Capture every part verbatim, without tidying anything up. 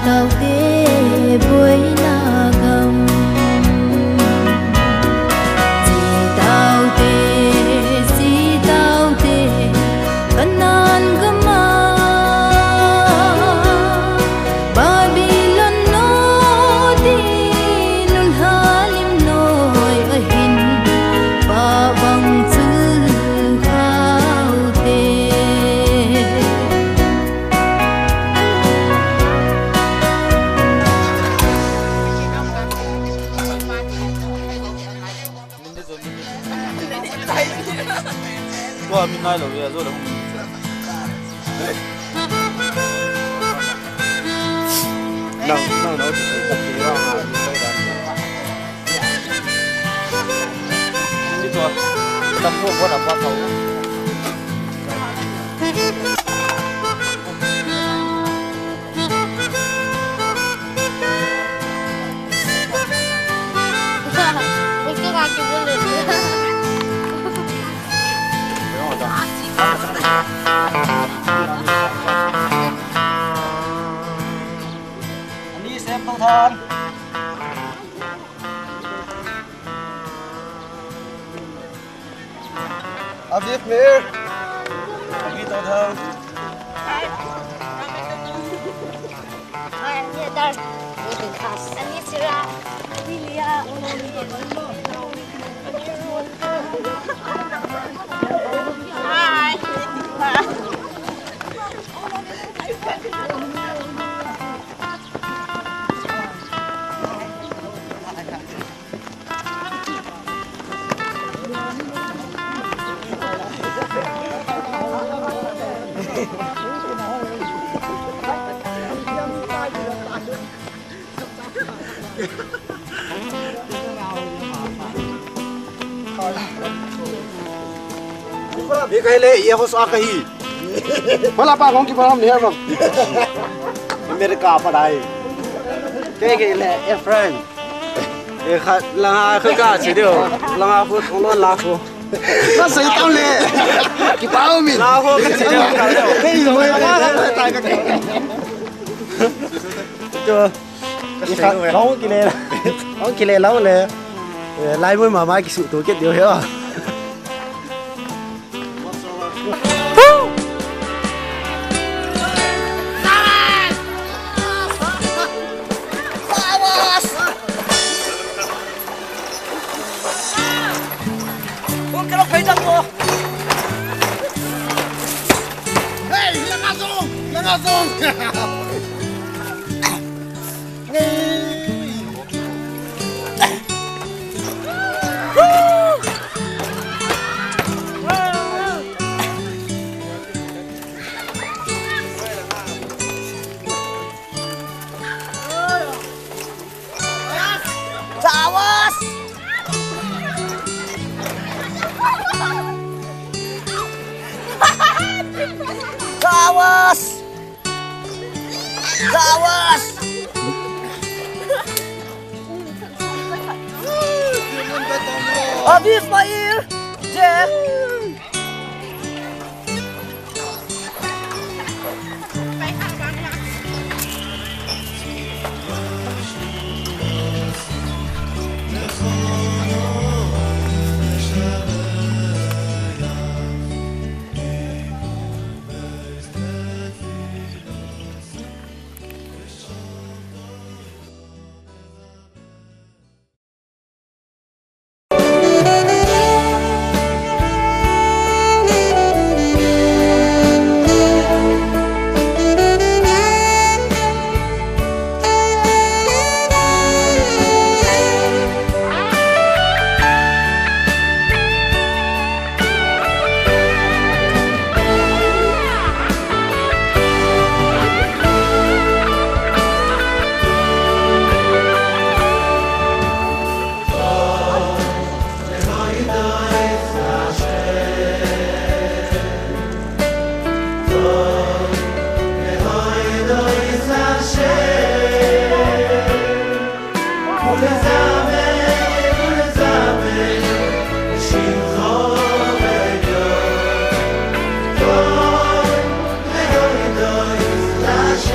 Taute boina gam. Ji taute, ji taute, Kanan gama. Babylon no ti lulhalim noi ahin, pabang chu khaute. Tua min nai lo ya, zo lo. Nang, nang, nang, Ani sem to than. Abib Mir. Abib Todhang. Hi, Adar. Ani Sira. Ani Lia. Hi. Mi kahi le, ya ho sa kahi. Wala pa kong ki pa ham ni ha bang. America pa dai. Ke ke le, a friend. E khat langa khat ka chi deu. Langa khu thong lon la khu. Ka sei tau le. Ki pau min. La khu ka chi deu. Hei lo, hei lo. Chu. I khat long ki le. Long ki le long le. E, lai mui mama ki su tu ke deu he. Hey, langa zong, langa zong. Tawas! Tawas! Tawas! Abi Ismail! Je!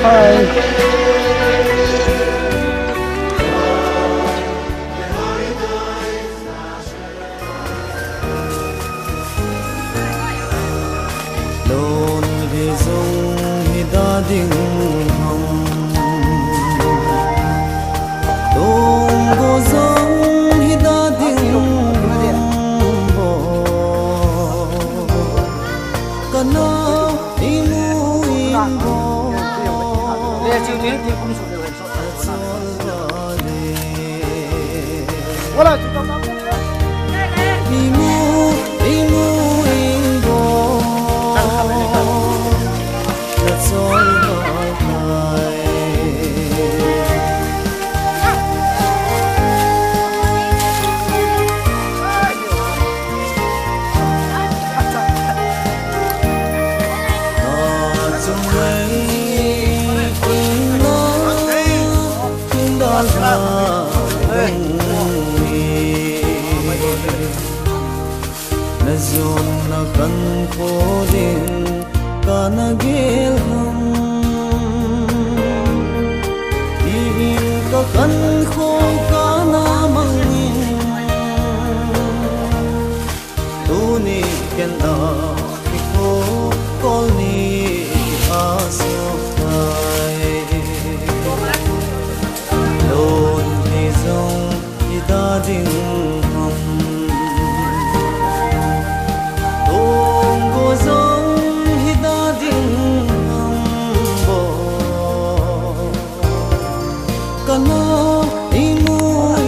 Hi. ding ham? Tonggo jong hi da ding ham bo? Kana imu in bo? Wala, imu, imu in bo? Nachol ba kai? Nachung lei in na, in da na ding hi. Najona kankho ding kana gel ham? Tin ka kankho kana mang in, tuni ken a kikho kol ni a suh tai. Lon hi jong hi da ding ham? Tonggo jong hi da ding ham bo? Kana imu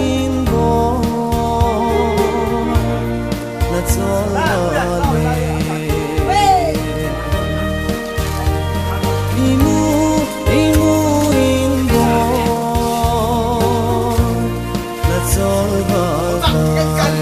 in bo? Nachol ba le? Imu, imu in bo? Nachol ba kai?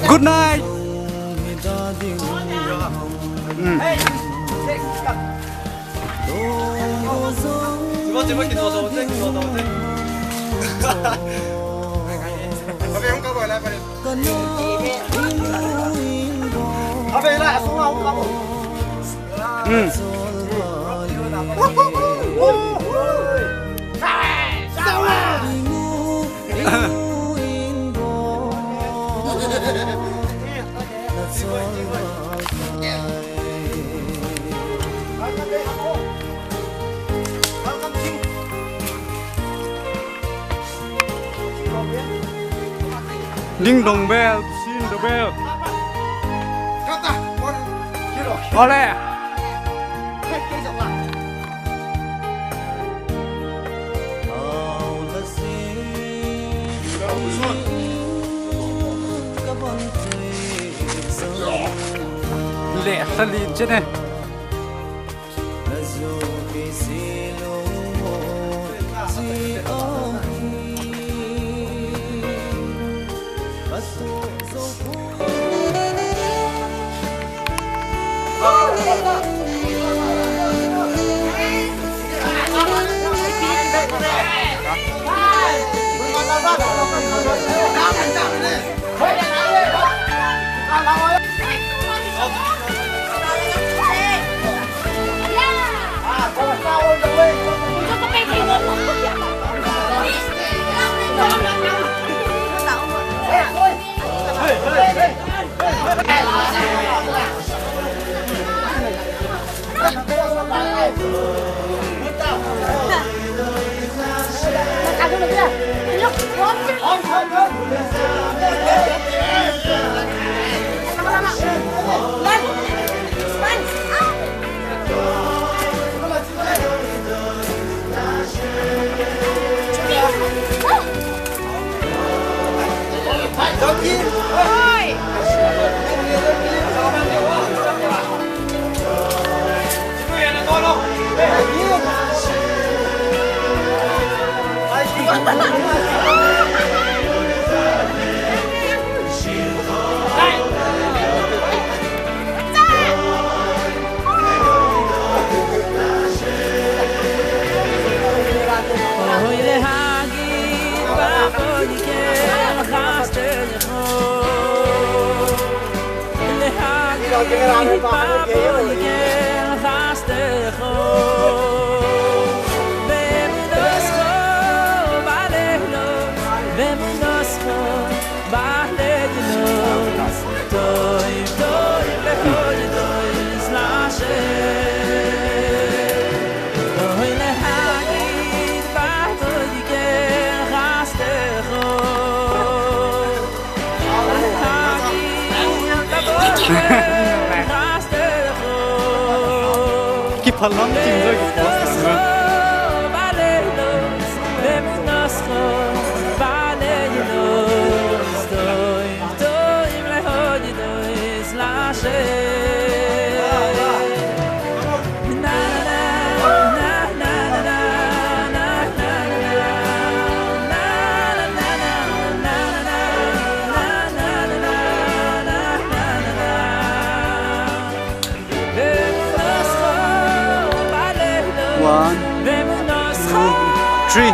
Good night. Ding dong bell, sing the bell. Ole. Le, sali chene. Kipalam kim jo kipost na. One, two, three.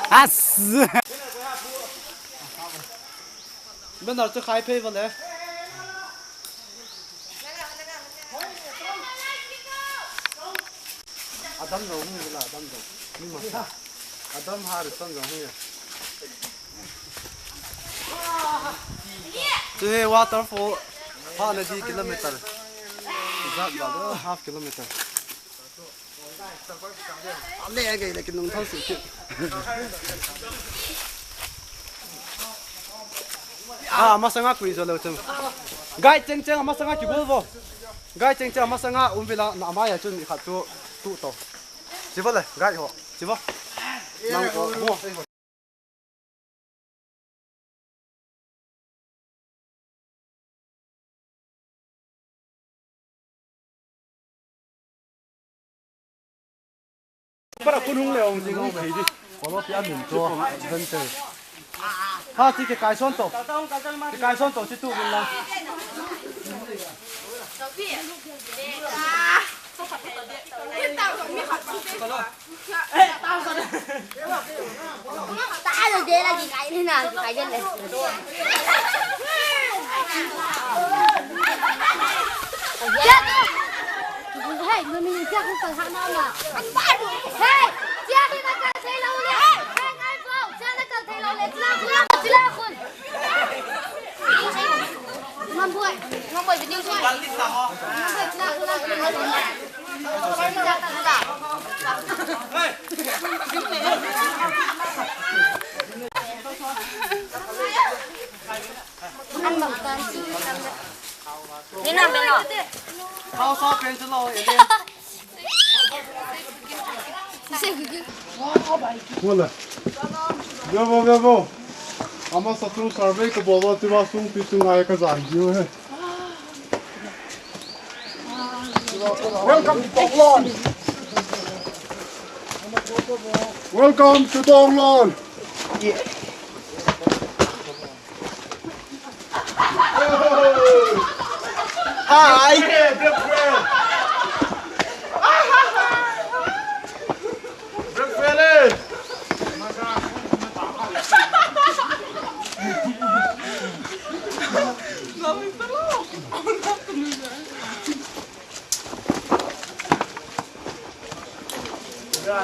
As. Banner chu khai phei vale. Adam jong hung hi la, Adam jong. Ni ma sa. Adam Harrison jong hung hi. Chu hi waterfall. Ha na di kilometer. Jat ba do half kilometer. Ale a gei le kinung thau si. Ah, masanga kui jo leu chang. Guide cheng cheng masanga kibol vo. Guide cheng cheng masanga um vela na maya chun mi khat chu tu to. Chivo le, guide ho. Chivo. Nang ko mo. Para kun hung le ong jing hung phei di. Kolo pia min to. Adventure. Ha, ti ke kai son to. Ke kai son to, ti tu min la. Wala. Vevo, vevo. Amasa chu survey kabol uva, tiwa sung pi sung ai kajan jiu he. Welcome to Tonglon. Welcome to Tonglon. Hi. Yeah,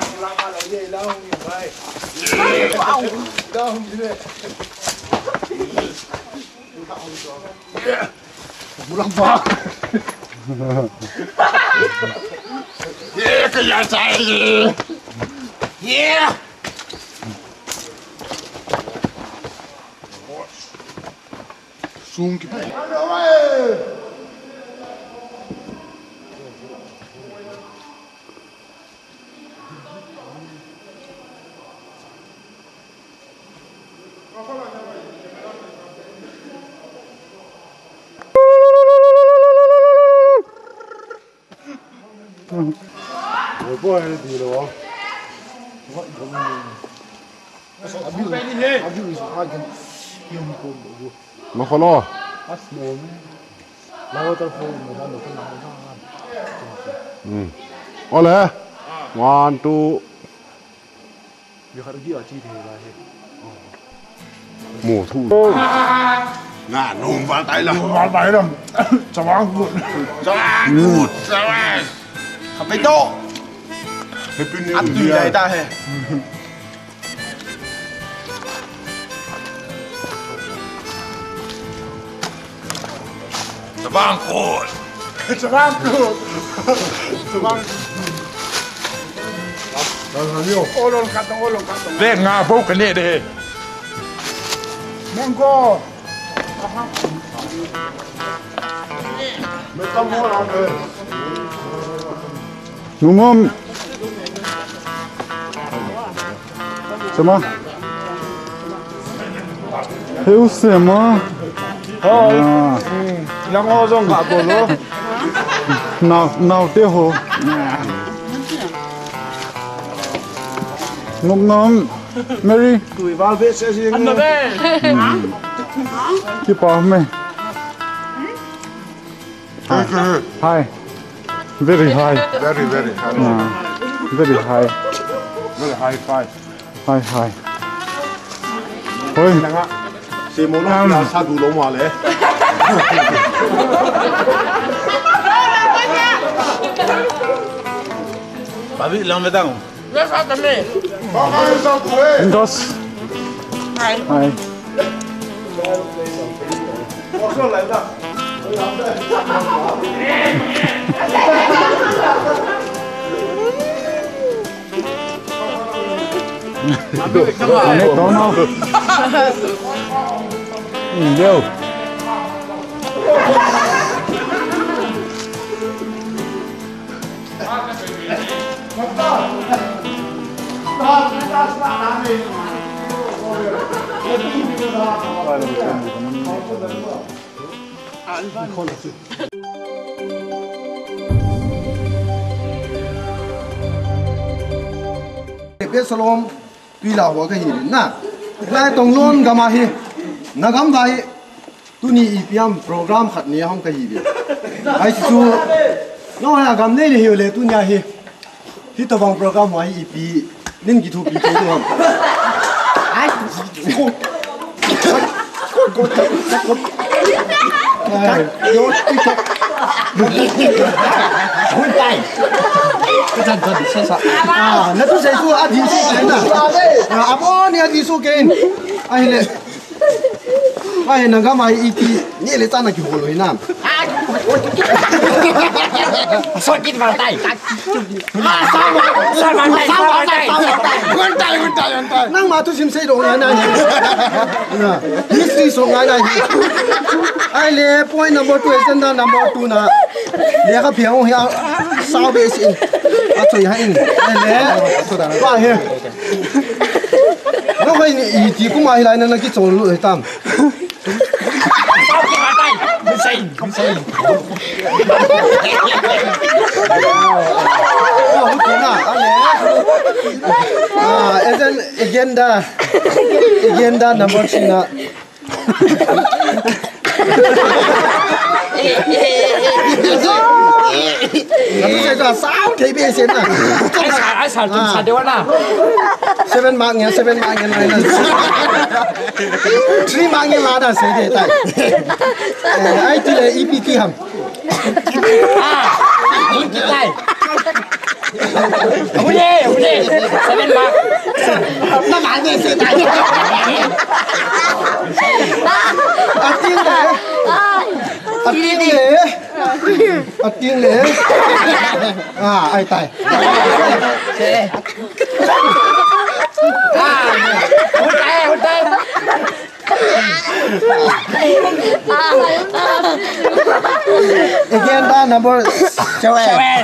kaya tayo. Yeah. Sung ki. Makholo. Hmm. Ole. One, two. Mo thu. Nga, nom val tai la. Nom val tai la. Chawang kut. Chawang kut. Chawang. Kape to. Happy New Year. Atu jai ta he. Chavang kut. Chavang kut. Chavang kut. Olon katong, olon katong. Ve nga bo kane de. Mongko. Nungom. Sama. Heu sema. Hoi. Ah. Hmm. Lang o jong ka bolo. Nau, nau te ho. Nom nom. Mary. Tui val ve se jing. An ve. Hmm. Kipa me. High. High. Very high. Very, very high. Ah, very high. Very high five. High, high. Hoi. Nanga. Semo na sa du lo ma le. Babi lang metang. Dos. Hai. Hai. Ani tono. Deu. Be salom. Tui la hua ka hi na. Lai tong lon gam a hi. Na gam da hi. Tuni ipi ham program khat ni hong ka hi ve. Ai chu. No ha gam nei le hi le tunia hi. Hi to bang program wa hi ipi. Nin ki thu pi ke tu ham. Ai. Ai, yo, TikTok. Hun tai. Ka chan chan, sa, sa. Ah, na tu sai su a di su ke na. Ah, abo ni a di su ke. Ai le. Ai, na ga mai iti. Ni le chan na ki holo hi na. So kit ma tai. Nangma thusim seidoh ngai nai. History so ngai nai. Ahile point number two, agenda number two na. Lekha phiang hi a sao be si. Achoi ha in. Ahile. Pa he. Nahoi ni iti kuma hilai na kichol lut hitam. Ah, as an agenda, agenda number three na. Atu sai sa sao thei be sen na. Ai sa, ai sa, tum sa dewa na. Seven mark nge, seven mark nge na. Three mark nge la da sei de tai. Eh, ai ti le E P T ham. Ah, E P T tai. Hule, hule. Seven mark. Ating le. Ating le. Ating le. Ah, ai tai. Ah, hutai, hutai. Again, the number seven. Seven.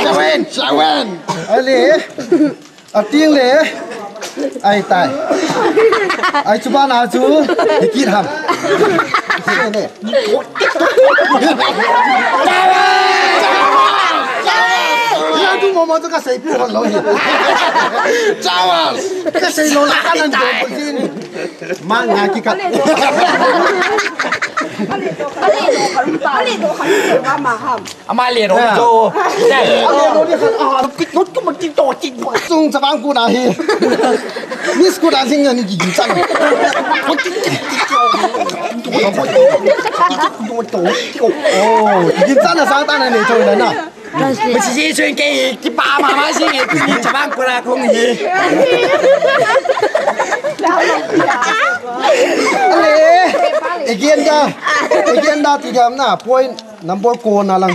Seven. Seven. Ali. Ating le. Ai tai. Ai, chuba na chu. Hikit ham. Ya tu mama tu kasei pu hon lo hi. Chawas. Kasei lo la kanan tu sin. Manga ki kat. Ama le ro jo. Ale ro ni khat a, kit not ko ma kit to kit. Sung chavang ko na hi. Miss ko na sing ni ki chan. Oh, ki chan na sang ta na ne to na na. Masi si sun ke ki pa ma ma si ni chavang ko na kong hi. Ale, agenda, agenda ti jam na point. Number ko na lang.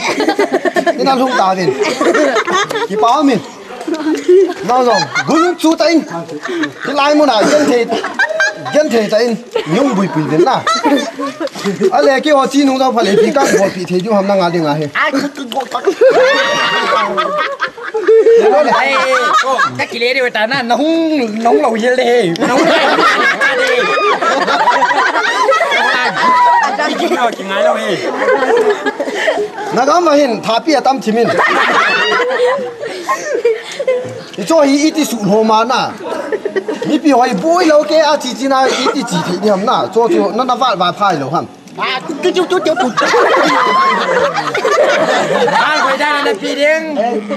Ina lhung ta din. Kipa min. Na jong. Gulung chu ta in. Hilai mun a gen thei. Gen thei ta in. Nyung bui pui din na. Ale ki o chi nung dau phale pi ka bol pi thei diu ham na nga ding a he. Ai, ko, ko, ko. Ai, ko, ka kile de ta na, na hung, na hung lo hial de he. Na hung lo hial de. Ki ngai lo he. Nagam a hin, thapi atam thimin. Icho hi iti su lo ma na. Mipi hoi boi lo ke a chi chi na iti chi thei diam na. Cho cho na na vat vat phai lo ham. Hal hoi da na pi ding.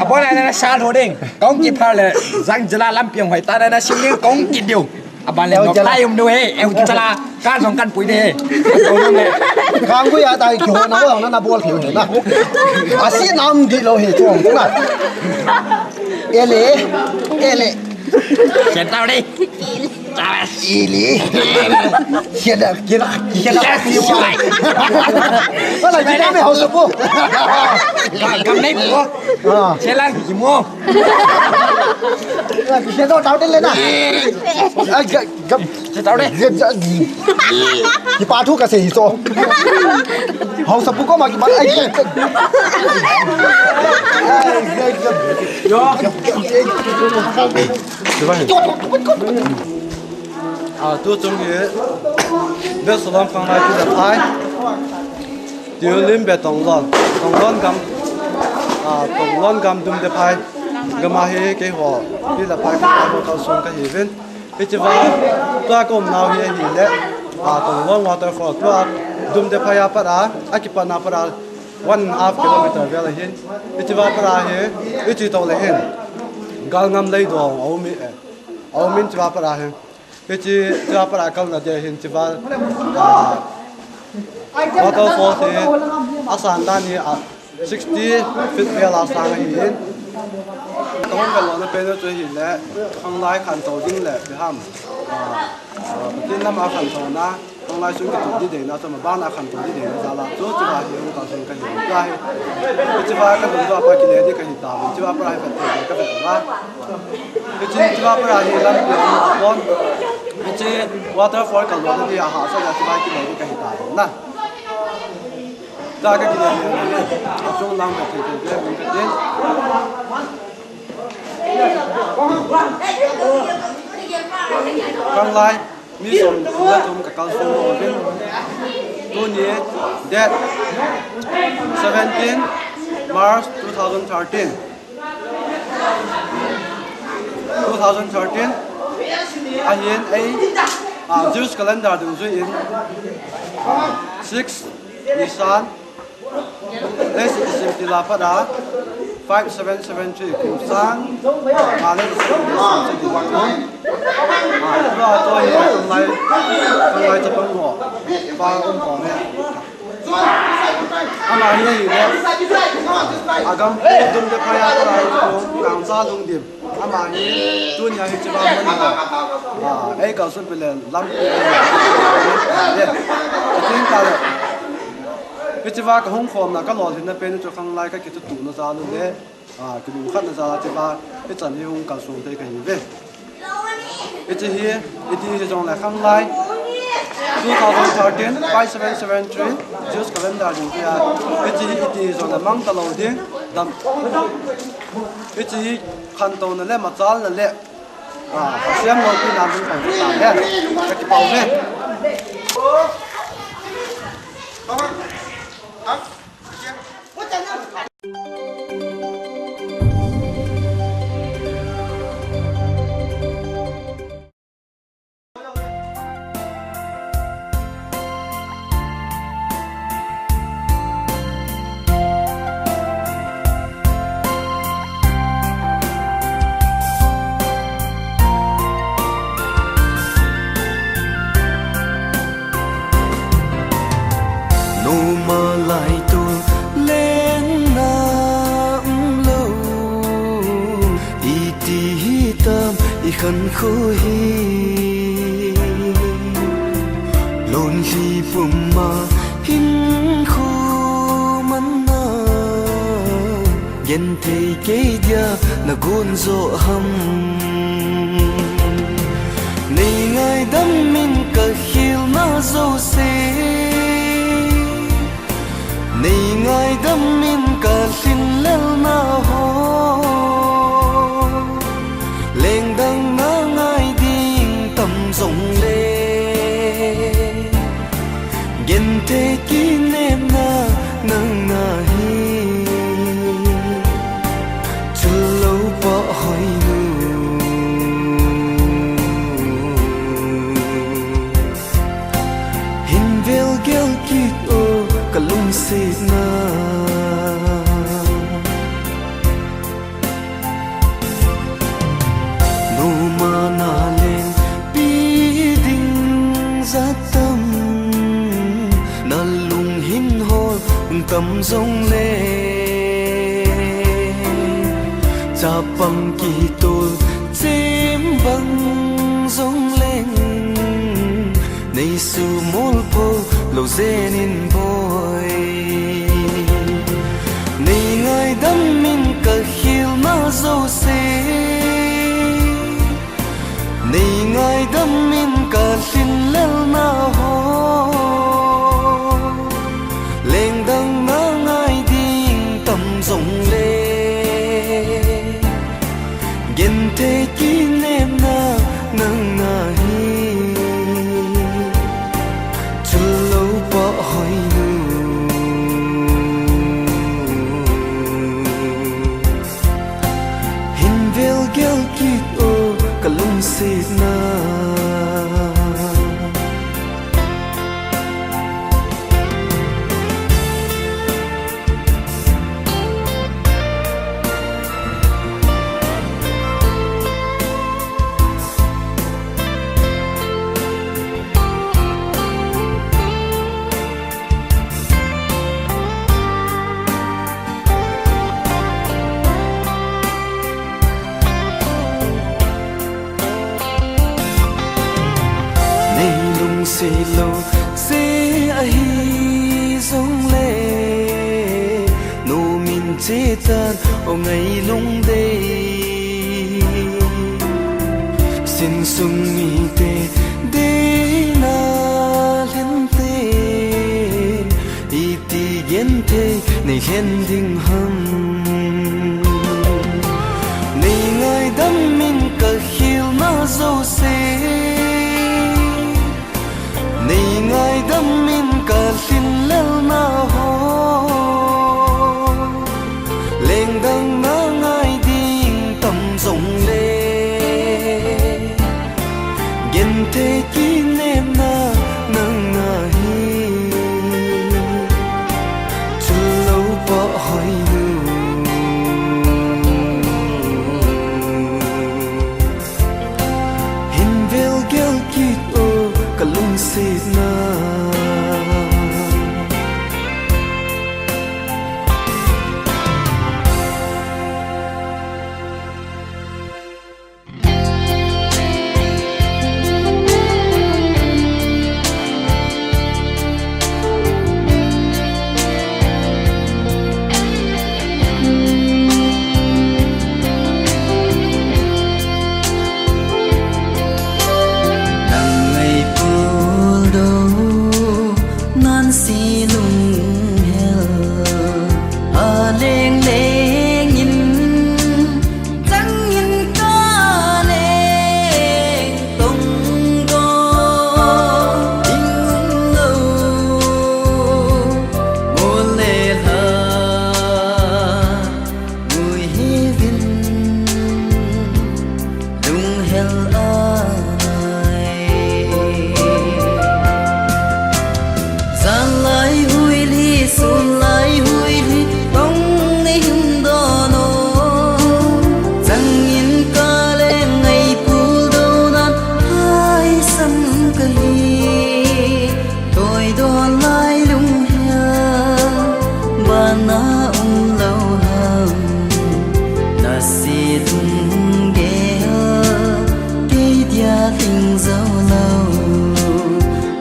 Abon na na sal ho ding. Kong ki phal le. Jang jela lam piang hoi ta na na sim ding kong ki diu. Aban le nok tai um du he, eu ki chala, kan song kan pui de he. Kang gui a tai ki ho na ho na na bol thei he na. Asi nam di lo he chuang na. Ele, ele. Sen tau de. Ili. Sen da, kira, kira. Wala, kira me hausa po. Kam nei po. Ah. Sen lang ki mo. Kise to tau din le na. Ai, ga, ga. Kise tau de. Ga, ga. Kipa thu kasei hi so. Hausa pu ko ma kipa. Ai, ga, ga. Yo. Ah, tu chung hi. Be salam khang lai tu da phai. Tiulim be Tonglon, Tonglon gam, ah, Tonglon gam Dumdephai, gam a hi keiho, hi la phai ka ho kal sun kahi uvin. Hiche va, tua ka um nau hi ahile, ah, Tonglon waterfall, tua Dumdephai a pat a, akipat na pat a, one and a half kilometer vel ahin. Hiche va pat a hi, hiche to le hin, Galngam Leidong, a um e, a um in hiche va pat a hi. Hiche, hiche va pat a kalna dia hin hiche va, ah, waterfall hi, asan dan hi, ah, sixty feet vel a sang ahin. Kahung kalona pen chu ahile, khanglai khantou ding le, biham. Ah, ah, Pathen lam a khantouna, khanglai sung kitup ding deina, chuma ban a khantou ding deina, jal a chu, hiche va hi hung kalson kahi, hiche va hi. Hiche va kalung va pa kile ding kahi tauvin, hiche va pat a hi vet thei ding kavet uva. Hiche, hiche va pat a hi lampi a um tapon. Hiche waterfall kalona dia hahsa a hiche va kile ding kahi ta na. Tua kakile le, achung lang kathei thei le, min katin. Khanglai, mi som le thum kakalson uvin. Tuni, date seventeen March two thousand thirteen. Two thousand thirteen, ahin ei, ah, Jewish calendar dungjuiyin, ah, six Nisan, S T L a pat a, five seven seven three, kum sang, ah, le, ah, tua, tua hi, khanglai, khanglai chapang ho, pa um ko ne. Ama hi ahile, agam dum le phai a kona kangcha lungdim. Ama hi tunia hiche va man a, a, ei kalsonpi le lampi le. Atin tale. Hiche va kahung khomna kalolhinna pen chu khanglai kakitutuna jal u le, a, kilungkhatna jal a hiche va hichan hi hung kalsong thei kahiuve. Hiche hi, iti hijongle khanglai, two thousand thirteen, five seven seven three, Jewish calendar ding tia. Hiche hi iti hijongle mang talou ding, dam. Hiche hi khantouna le machalna le, a, Hashem loupina ding khan ta le. Kakipah uve. Noma lai tu lenna umlou, iti hitam ikhankho hi. Lonlhi puma hinkho manna, genthei kei dia nagon jo ham. Nei ngaidam in kakhilna jouse, nei ngaidam in kalhinlelna ho. Lengdang na ngai ding tam jongle, genthei kinepna nang nahi. Chulou pa hoinu, hin vel gel kit o kalungsetna. Noma nalengpi ding jat tam, nalung hin hol tam jongle, chapang kitol chem bang jongleng, nei sumol pho lou jen in boi. Nei ngaidam in kakhilna jouse, nei ngaidam in kalhinlelna ho. Lengdang na ngai ding tam jongle, genthei kinepna nang nahi. Chulou pa hoinu, hin vel gel kit o kalungsetna. Nei lungset lou se ahi jongle, nomin chetan o ngailung dei. Sinsung mite deina lhente, iti genthei nei lhen ding ham. Nei ngaidam in kakhilna jouse, nei ngaidam in kalhinlelna ho. Lengdang na ngai ding tam jongle, genthei kinepna nang nahi. Chulou pa hoinu, hin vel gel kit o kalungsetna. Na um lou ham, na se lunggel, kei dia lhing jou lou,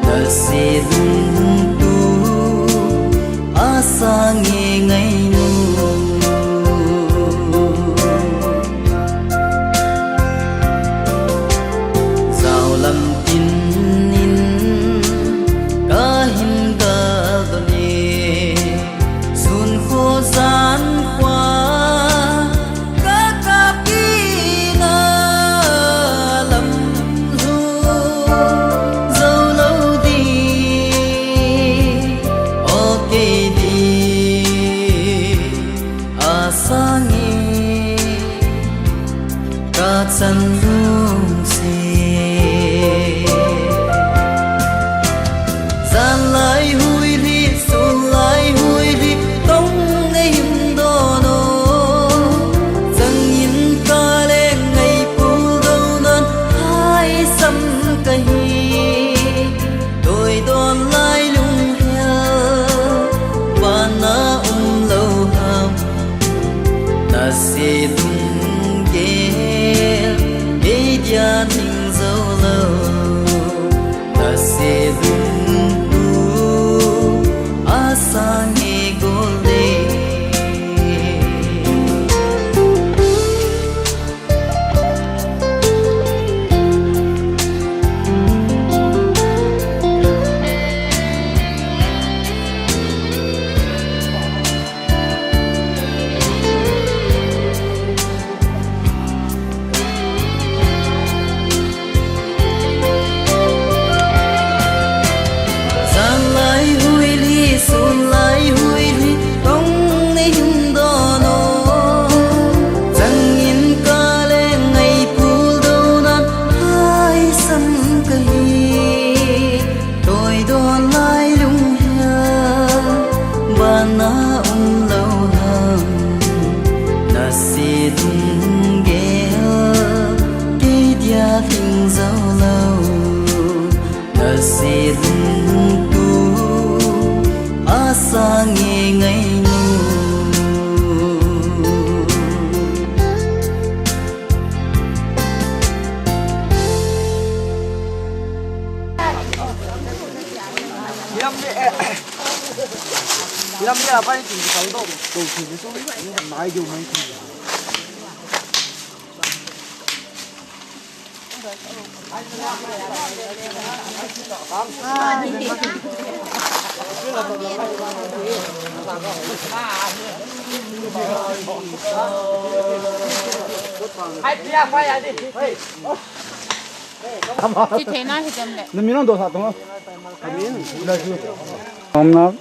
na se lungtup, asa nge ngai nu. Jao lam tin in ka hin gal doh e, sun kho jan kho ka kap kit na lam lhung jou lou ding, o kei ding. Asa nge ka chan lungset. Jan lai hui lhi, sun lai hui lhi, tong nei hin don o. Chang in ka leng ngai pul dou nan hai sam ka hi. Toi don lai lunghel, bana um lou ham, na se lunggel, kei dia lhing jou lou, na se lungtup, asa nge gol ding. Jan lai hui lhi, sun lai hui lhi, tong nei hin don o. Chang in ka leng ngai pul dou nan hai sam ka hi. Toi don lai lunghel, bana um lou ham, na se lunggel, kei dia lhing jou lou, na se lungtup, asa nge ngai nu. Lam de, eh. Lam de, apa ni tinggal tu, tu, tu, tu, tu, mai jo, mai tu. Hai, pia, pia, di. Hey. Chi thei na hi dem le. Na mi nong do sa tong. Amin. La ju. Om na.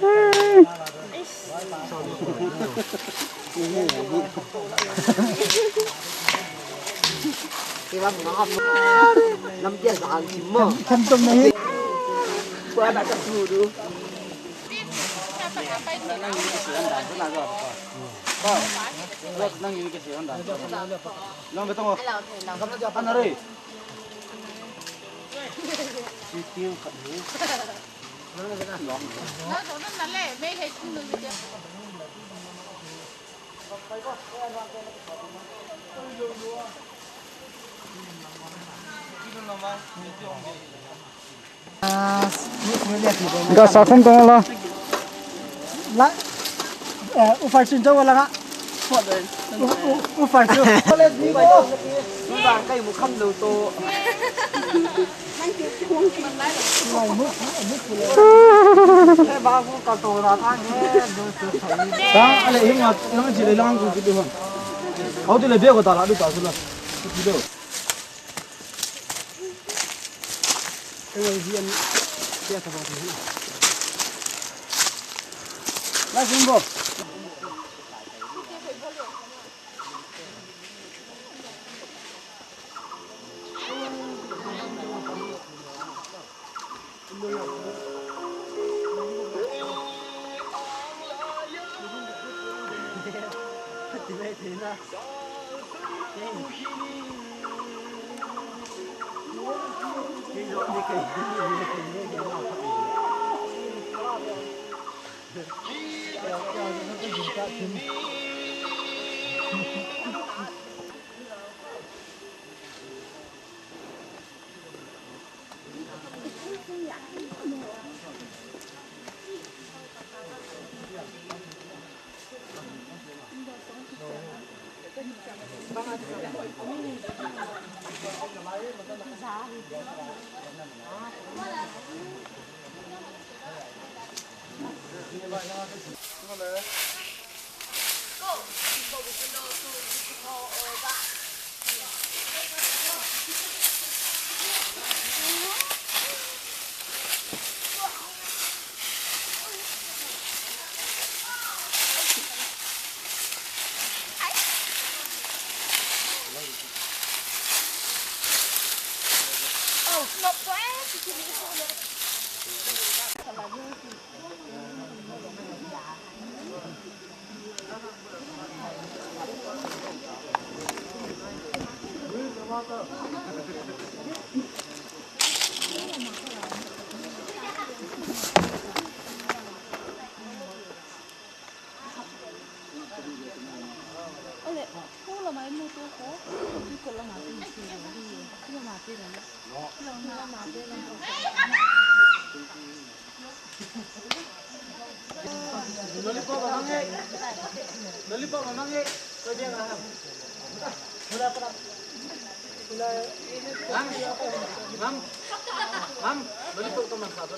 Lam dia sa ang sim mo. Kan tong na hi. Kuan na ka su du. Nang ni ka si anda. Nang betong. Ana re. Ga sa khum tong la. La, eh, u far sun jong la nga. U, u, u far sun. College ni bo. Ni ba kai mu kham lo to. Ngai mu, mu ku le. He ba ku ka to na thang he, do su thai. Ta ale hing ma, nang ji le lang ku ki du han. Au ti le be ko ta la du ta su la. Ki do. Lollipop mang e. Lollipop mang e. Koi dia ngam. Mula para. Mula. Ngam. Ngam. Ngam. Lollipop ko mang sa to.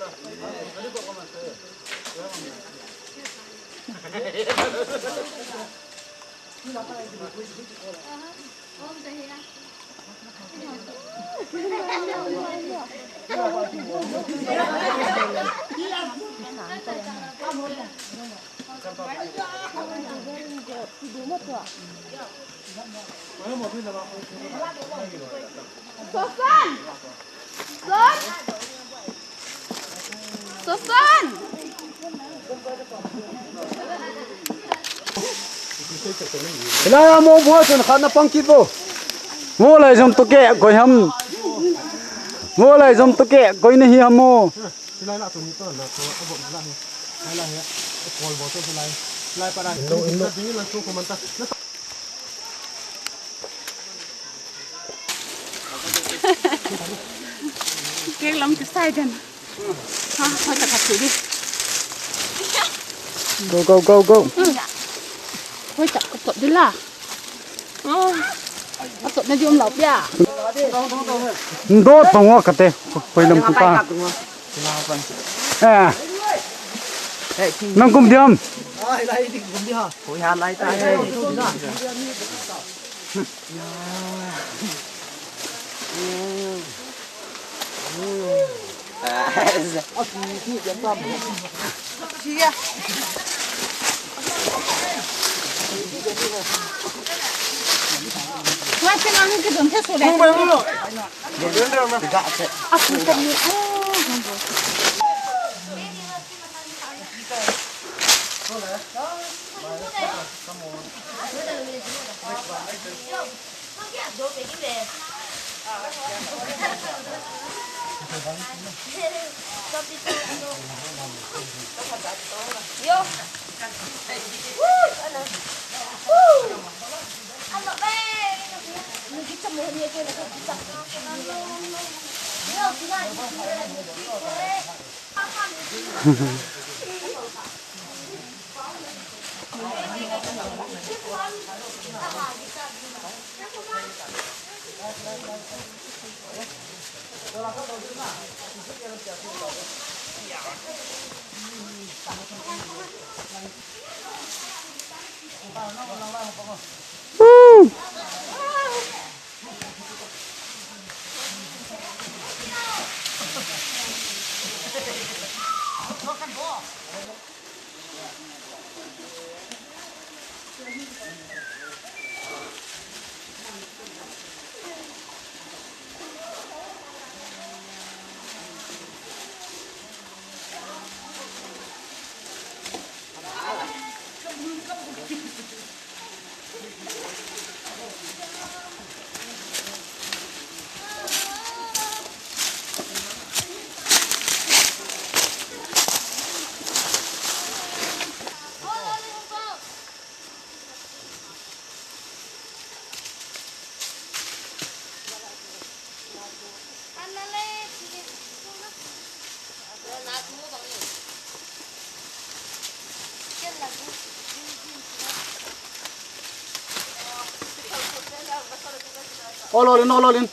Lollipop ko mang sa. Sosan! Son! Sosan! Hilai a mo bua chun khat na pang kit vo. Mo lai jom to ke koi ham. Mo lai jom to ke koi na hi ham mo. Hilai la to ni to na to a bom la ni. Hilai he. Kol bo to hilai. Hilai para. Indo, indo. Ding lan to ko man ta. Kek lam kisai den. Ha, hoi ta khat di. Go, go, go, go. Hoi ta, ka tot di la. Oh. Ka tot na di um lau pia. Ndo tong wa kate. Hoi lam ku pa. Eh. Nang kum diam. Hoi ha lai ta. All, all in, all, all in.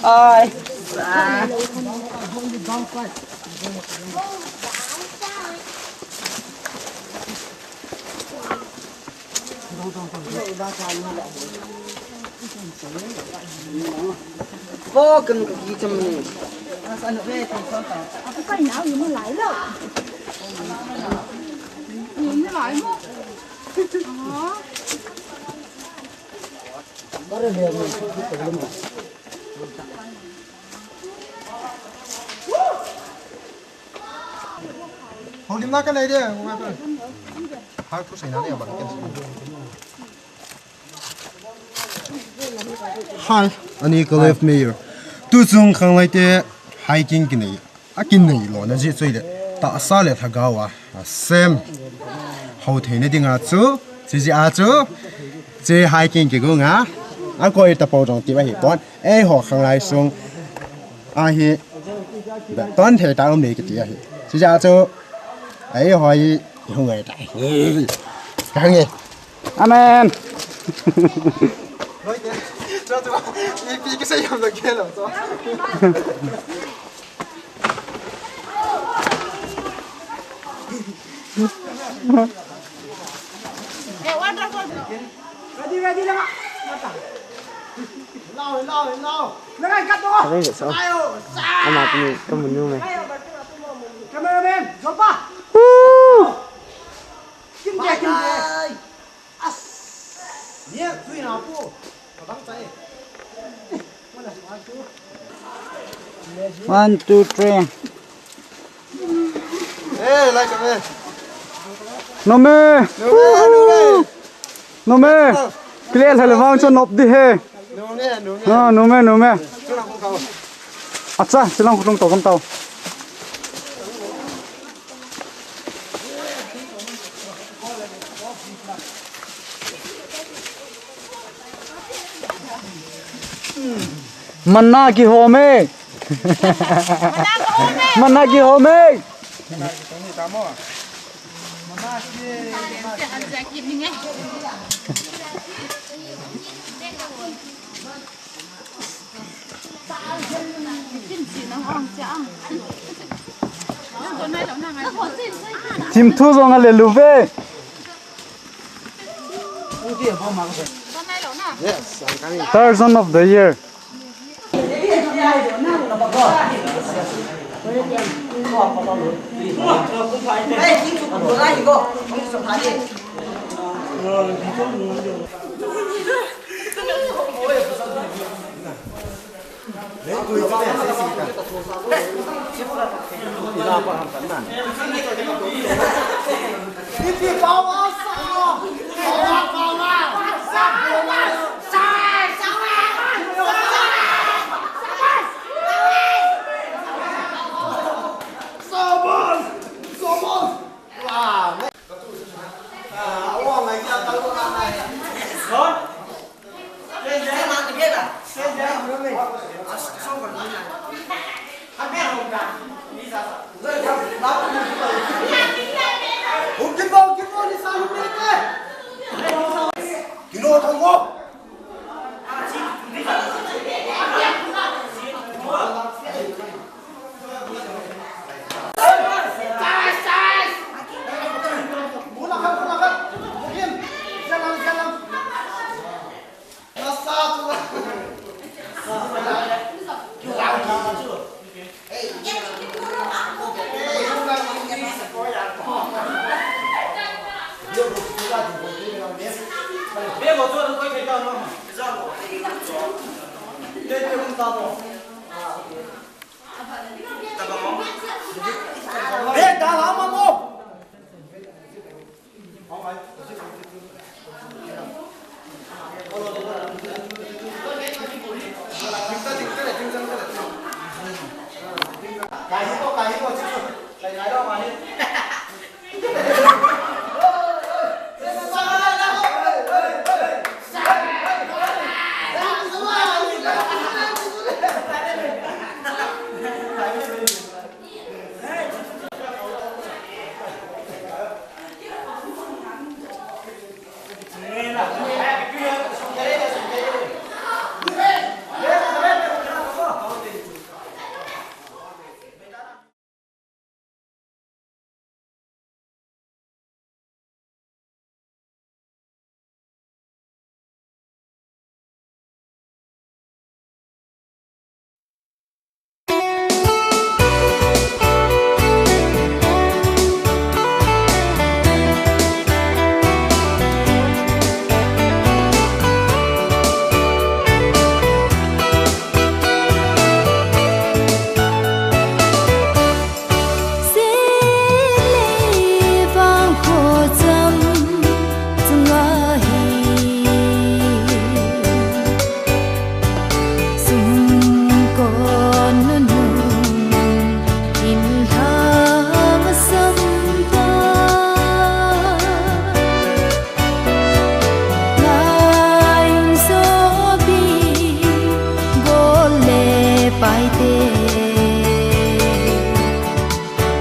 Hi. Ai. Ko kan ki cham ni. Hong dim na ka nei de, hong ka. Har thu sei na le ba ka. Hi, ani ka left mayor. Tu chung khanglai te hiking kinei. A kinei lona jeh chu ile. Tahsa le lhagao a, a sem. Hou theina dinga chu, chuche a chu, che hiking kigon a. A koi ta po jong ti ba hi pon. Eiho khanglai sung. Ahi. Ton thei ta um le kiti ahi. Chuche a chu. Eiho hi. Hung ngai ta. Ka hung ngai. Amen. Ready, ready, lang. Lao, lao, lao. Lang ay, cut mo. Sabi ko, so, ama, kami, kami, nume. Cameraman, drop pa. Woo! Kimje, kimje. As. Nia, tui na pu. Abang chai. One, two, three. Eh, lai kame. Nome. Nome, nome. Nome. Clear hal vang cho nop di he. Nome, nome. Ha, nome, nome. Acha, silang khulung to kam tao. Manna kihom e. Manna kihom e. Chim thu jong a le lu ve. Person of the year.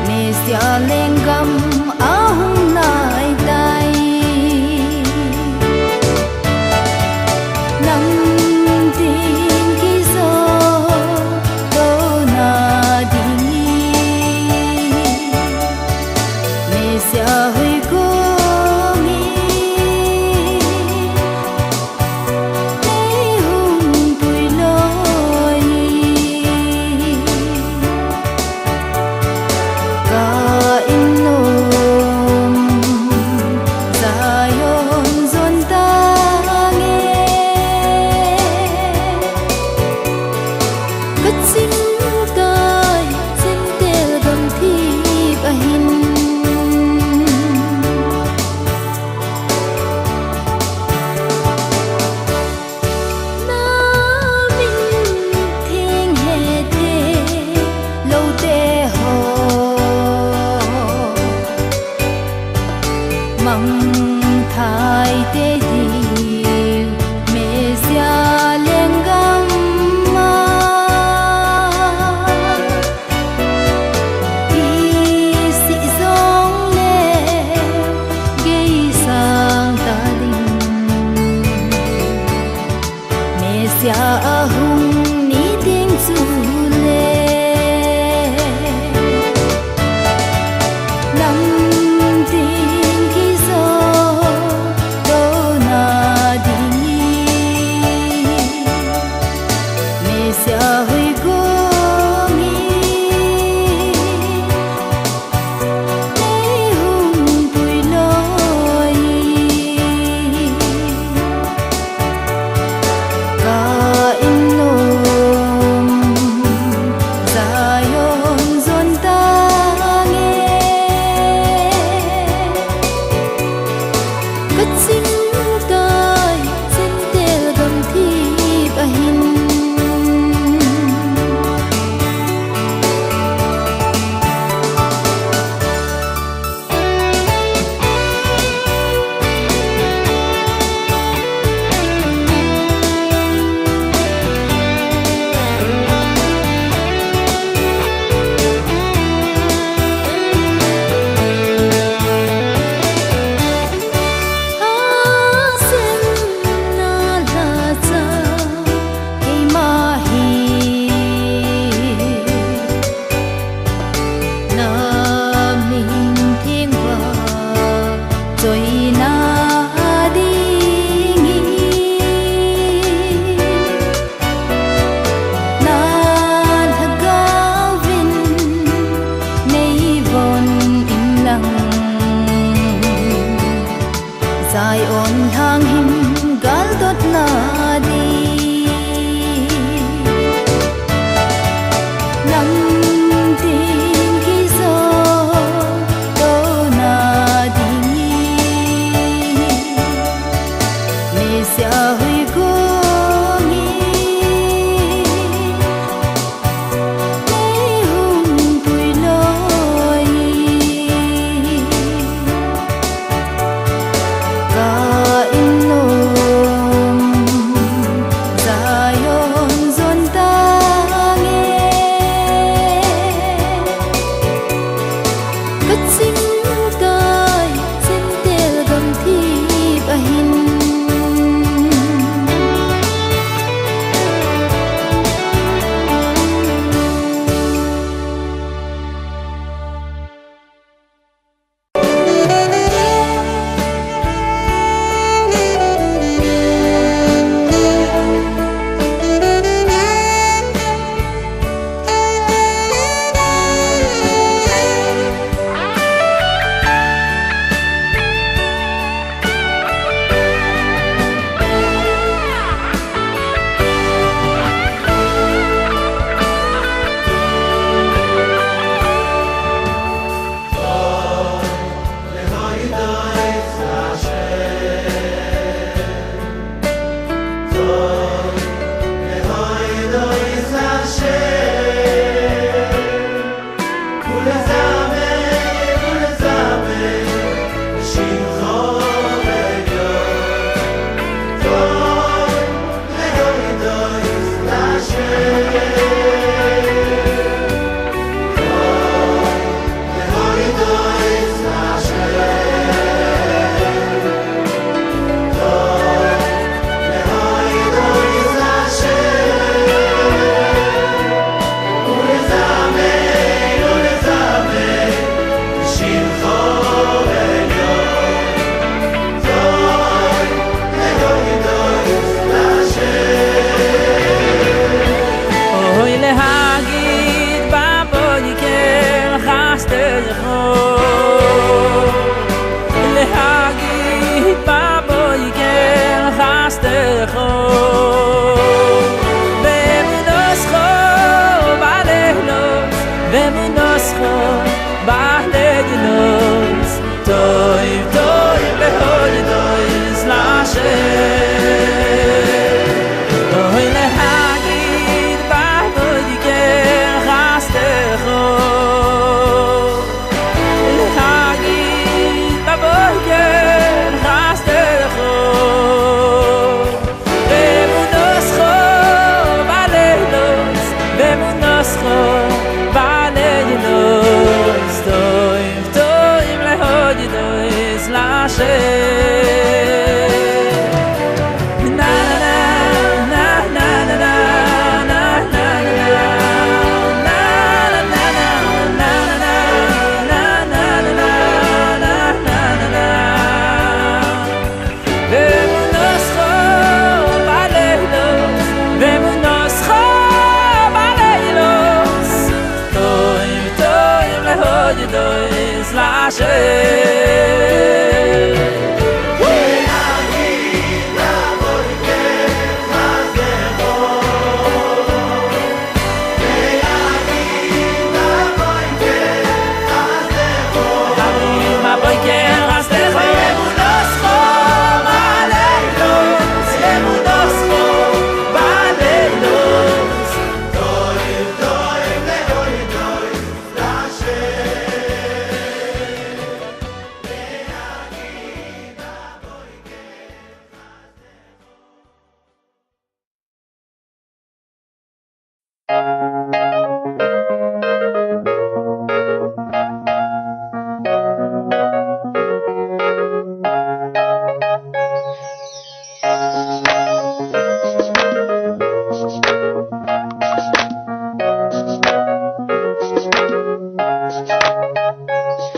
Mesia lenggam ahung nai tai. Nang ding kijo to na ding. Mesia hui kong i Mesia ahung ni ding chule, nang ding kijo to na ding. Mesia hui kong i Zion lhang hin galdot na ding, nang ding kijo to na ding, Mesia hui kong i.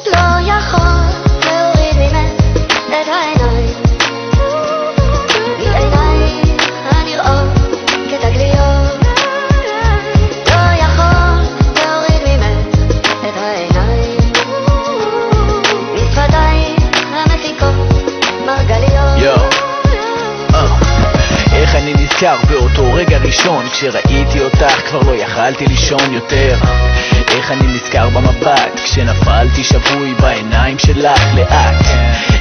לא יכול להוריד ממך את העיניים, מעינייך הנראות כתגליות. לא יכול להוריד ממך את העיניים, משפתייך המפיקות מרגליות. יו. אה, איך אני נזכר באותו רגע ראשון כשראיתי אותך, כבר לא יכלתי לישון יותר. איך אני נזכר במבט כשנפלתי שבוי בעיניים שלך לאט.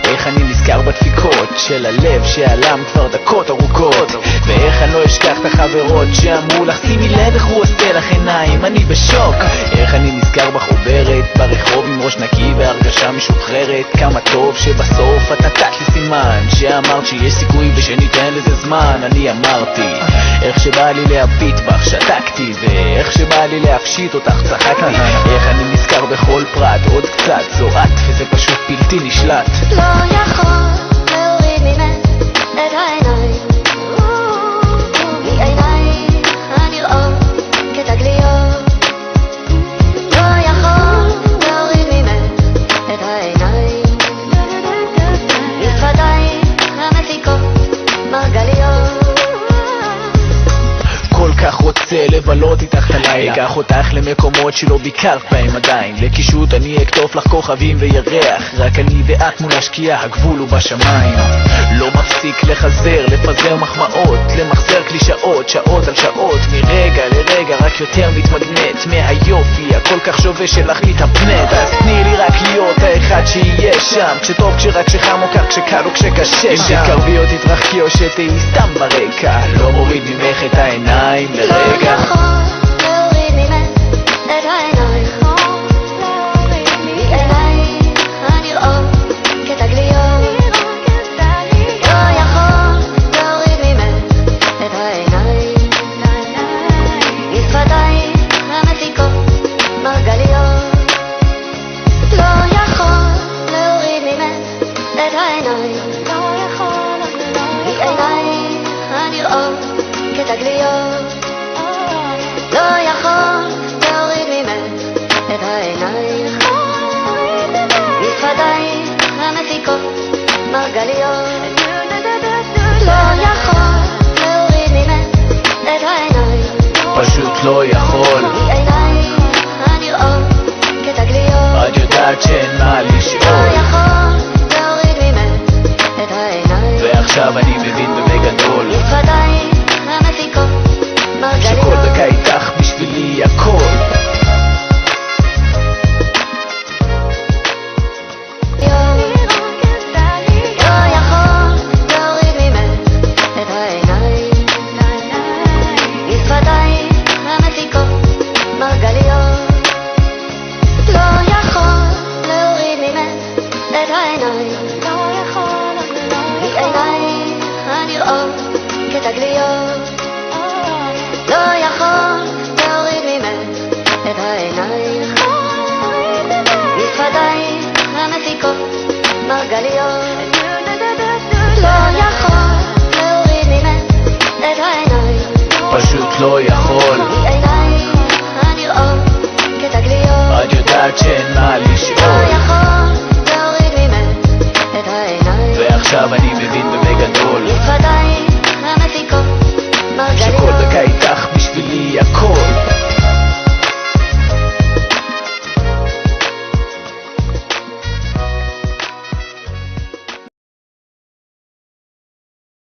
איך אני נזכר בדפיקות של הלב שהלם כבר דקות ארוכות. ואיך אני לא אשכח את החברות שאמרו לך, שימי לב איך הוא עושה לך עיניים, אני בשוק. איך אני נזכר בך עוברת ברחוב עם ראש נקי והרגשה משוחררת. כמה טוב שבסוף את נתת לי סימן, שאמרת שיש סיכוי ושניתן לזה זמן. אני אמרתי, איך שבא לי להביט בך שתקתי, ואיך שבא לי להפשיט אותך צחקתי. איך אני נזכר בכל פרט, עוד קצת, זו את, וזה פשוט בלתי נשלט. לא יכול להוריד ממך את העיניים, מעינייך הנראות כתגליות. לא יכול להוריד ממך את העיניים, משפתייך המפיקות מרגליות. כל כך רוצה לבלות איתך את הלילה, אקח אותך למקומות שלא ביקרת בהם עדיין. לקישוט אני אקטוף לך כוכבים וירח, רק אני ואת מול השקיעה, הגבול הוא בשמיים. לא מפסיק לחזר, לפזר מחמאות, למחזר קלישאות, שעות על שעות, מרגע לרגע רק יותר מתמגנט. מהיופי הכל כך שווה שלך מתהפנט. אז תני לי רק להיות האחד שיהיה שם, כשטוב, כשרק, כשחם או קר, כשקל או כשקשה. אם תתקרבי או תתרחקי או שתהיי סתם ברקע, לא מוריד ממך את העיניים לרגע. לא יכול להוריד ממך את העיניים, מעינייך הנראות כתגליות. לא יכול להוריד ממך את העיניים, משפתייך המפיקות מרגליות. לא יכול להוריד ממך את העיניים, מעינייך הנראות כתגליות. לא יכול להוריד ממך את העיניים, משפתייך המפיקות מרגליות. לא יכול להוריד ממך את העיניים, פשוט לא יכול. מעינייך הנראות כתגליות. את יודעת שאין מה לשאול. לא יכול להוריד ממך את העיניים, ועכשיו אני מבין ובגדול, משפתייך המפיקות מרגליות. שכל דקה איתך בשבילי הכל. לא יכול להוריד ממך את העיניים, משפתייך המפיקות מרגליות. לא יכול להוריד ממך לא יכול. את יודעת שאין מה